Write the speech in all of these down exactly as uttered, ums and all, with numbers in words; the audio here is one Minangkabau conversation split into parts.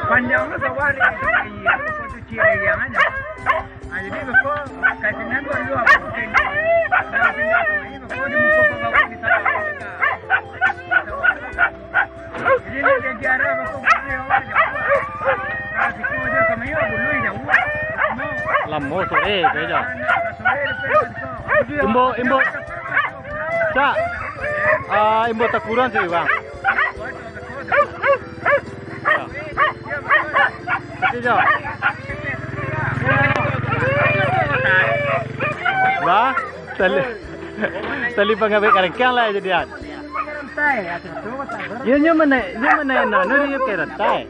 Panjang tu sawah dia, itu aia, itu tu cik aia aja. Ah, jadi beko, kat sinan tu ado apo tu, pindah. Pindah, pindah tu, eh, beko di muko pagawai di sana. Jadi nak jadi arah beko, beko yang awak jauah. Kalau situ aja kami, bulu jauah. Lamo sore tu aja. Sore depan beko. Imbo, imbo. Cak. Ah, imbo takuran sih, Bang. Kecil jo. Bah, tali, tali pangabek karengkang lah jadian. Yo, nyo mana, nyo mana, no, no, nyo ke rantai.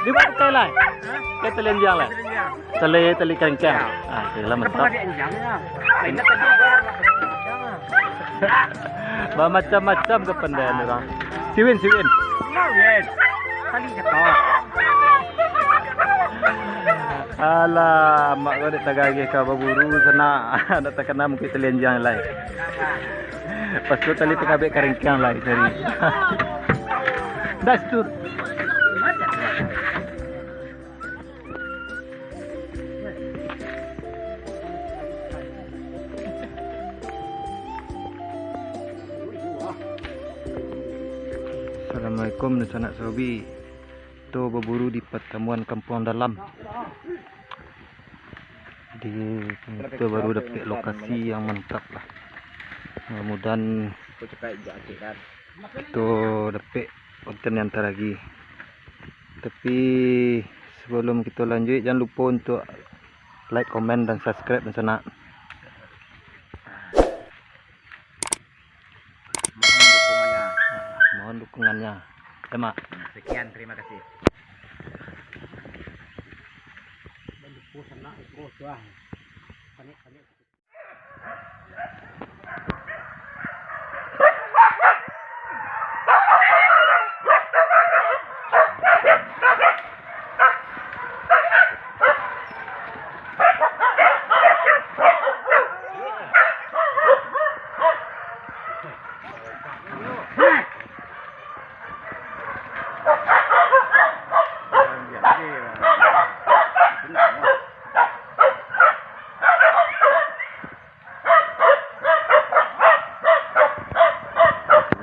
Di mana rantai lah? Ke tali anjiang lah. Tali, tali karengkang. Ah, oke lah, mantap. Bamacam-macam kapandaian urang. Siwin, siwin. Alah, mak kau dek tagageh ka baburu sanak. Nak takana mungkin tali anjiang lai. Pas tu tali tangabek karengkang lai tadi. Das tu. Assalamualaikum, dunsanak sahobi. Kito baburu di Patamuan Kampuang Dalam. Di, kito baru dapek lokasi yang mantap lah. Mudah-mudahan kito dapek konten yang taragi. Tapi, sebelum kito lanjuik, jangan lupo untuk like, komen, dan subscribe, dunsanak. Mohon dukungannya. Mohon dukungannya. Ya, Mak. Sekian, terima kasih.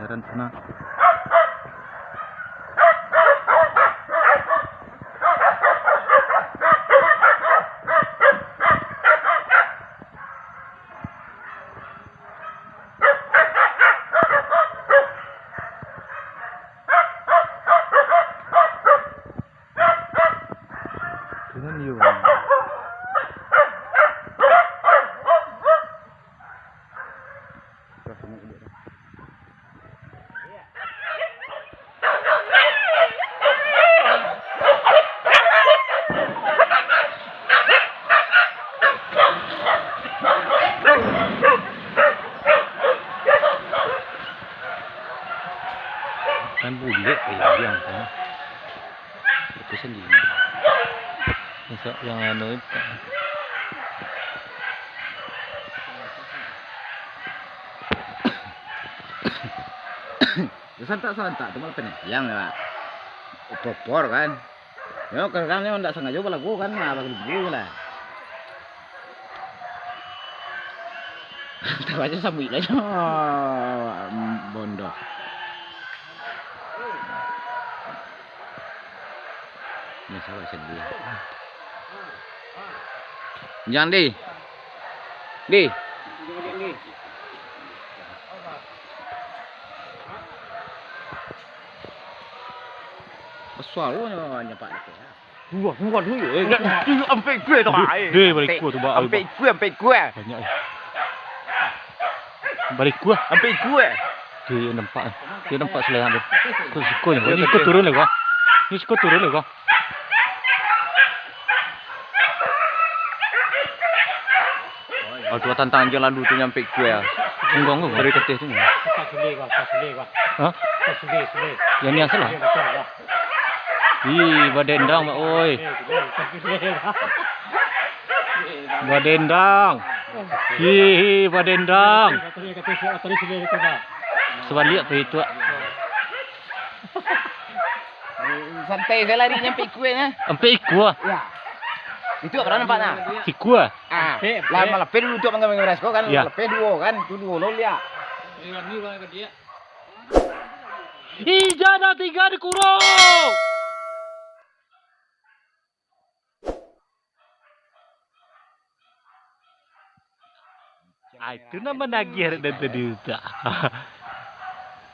Jalan sana. Dengan liu. Kan bulek kayak biang kan. Itu sendiri. Masak yang anu itu. Santak-santak tu malah penyayang lah. Popor kan. Yo, kadang nyo ndak sangajo balagu kan, nah, balagu lah. Tabaco sabuik lah nyo. Bondo. Ni salah sendiri. Jangan di. Di. Suaro nyo nyapak gitu ya. Wah, wah, wah, eh, ampek gue dah. Deh, balik gua tu, Bak. Ampek gue, ampek gue. Banyak, eh. Balik gua. Ampek gue. Dia nampak. Dia nampak selehan dia. Kau suka ni. Ini kau turun lagi, Bak. Ini kau turun lagi, Bak. Aduh, tantang je lalu tu nyampe gue ya. Sungguang tu, dari keteh tu. Pas sule, Bak. Pas sule, Bak. Hah? Pas sule, sule. Yang ni asal lah. Sule, Bak. Ih, badendang, Mak, oi. Badendang. Ih, badendang. Sebalik apa itu, ah? Santai sajo lari nyampe ikua nah. Sampai ikua? Ya. Itu pernah nampak nah. Sikua? Ah, lah malapeh dulu tu mangga-mangga beras ko kan, ya. Malapeh duo kan, tu duo lo liak. Ija dah tiga dikurung. Ah, itu nan managih arek dari tadi tu.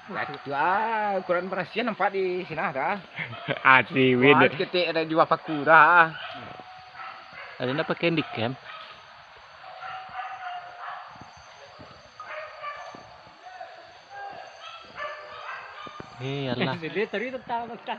Nah, itu ah, ukuran barasian nampak di sini dah. Ah, siwin. Wah, ketek ada dua paku dah. Ada nak pakai handycam? Eh, alah. Dia tadi tentang, tentang.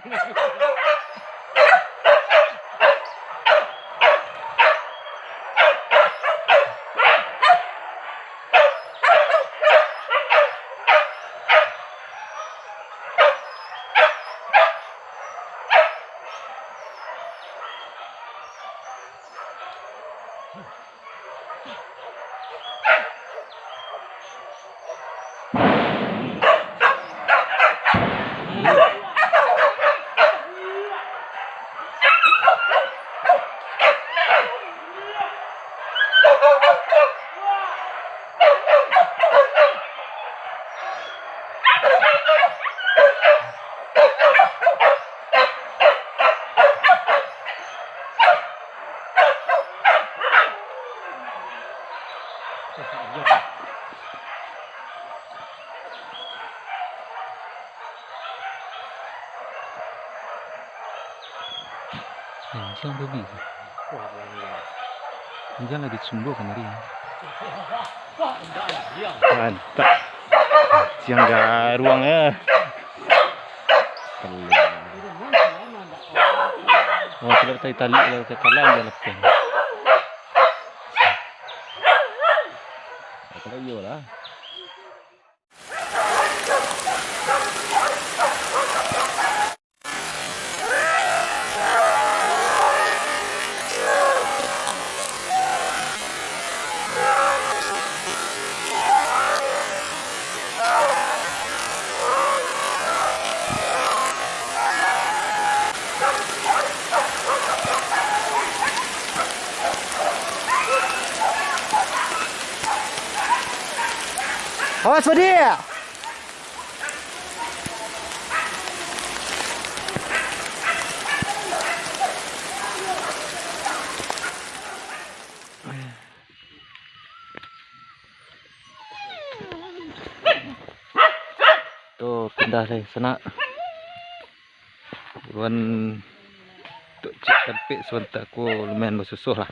Anjiang babi. Anjiang lagi cumbo kamari. Mantap. Anjiang garuang, eh. Oh, kalau tali-tali, kalau tali-tali, dia lepas. Kalau iyolah. Awas, Fadil! Tu, pindah lai, sanak. Buruan tuk cik tampek sabanta ko lumayan basusuah lah.